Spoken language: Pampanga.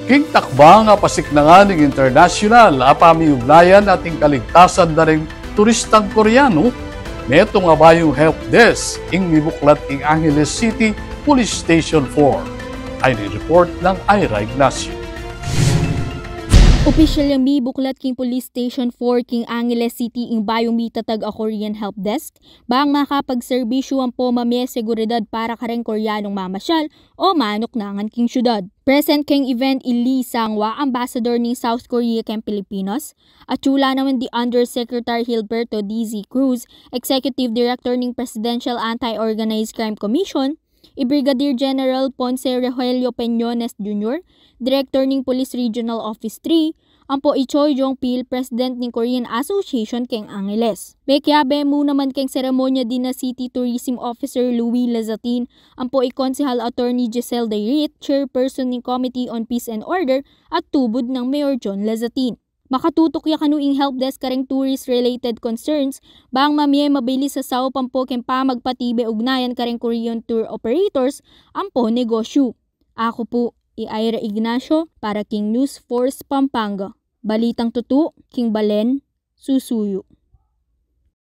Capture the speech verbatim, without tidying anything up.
King takbang a pasiknangan ning internasyonal a pamiugnayan at ing kaligtasan da ring turistang Koreano, metung a bayung help desk ing mibuklat king Angeles City Police Station four. Ay ni report nang Ira Ignacio. Opisyal yang mibuklat king Police Station four king Angeles City ing bayung mitatag a Korean Help Desk, bang makapagserbisyu ampo mamie seguridad para kareng Koreanong mamasyal o manuknangan king syudad. Present keng event i Lee Sangwa, ambassador ning South Korea keng Pilipinas, at chula naman di Undersecretary Gilberto D Z Cruz, Executive Director ning Presidential Anti-Organized Crime Commission, i Brigadier General Ponce Rogelio Peñones Junior, Director ning Police Regional Office three, ampo i Choi Jong Pil, President ning Korean Association keng Angeles. Mekiabe mu naman keng seremonya di na City Tourism Officer Louis Lazatin, ampo i Konsehal Attorney Giselle Dayrit, Chairperson ning Committee on Peace and Order at tubud nang Mayor John Lazatin. Makatutuk ya kanu ing help desk kareng tourist-related concerns, bang mamie mabilis a saup ampo keng pamagpatibe ugnayan kareng Korean tour operators ampo negosyu. Aku pu i Ira Ignacio para king News Force Pampanga. Balitang tutu king balen, susuyu.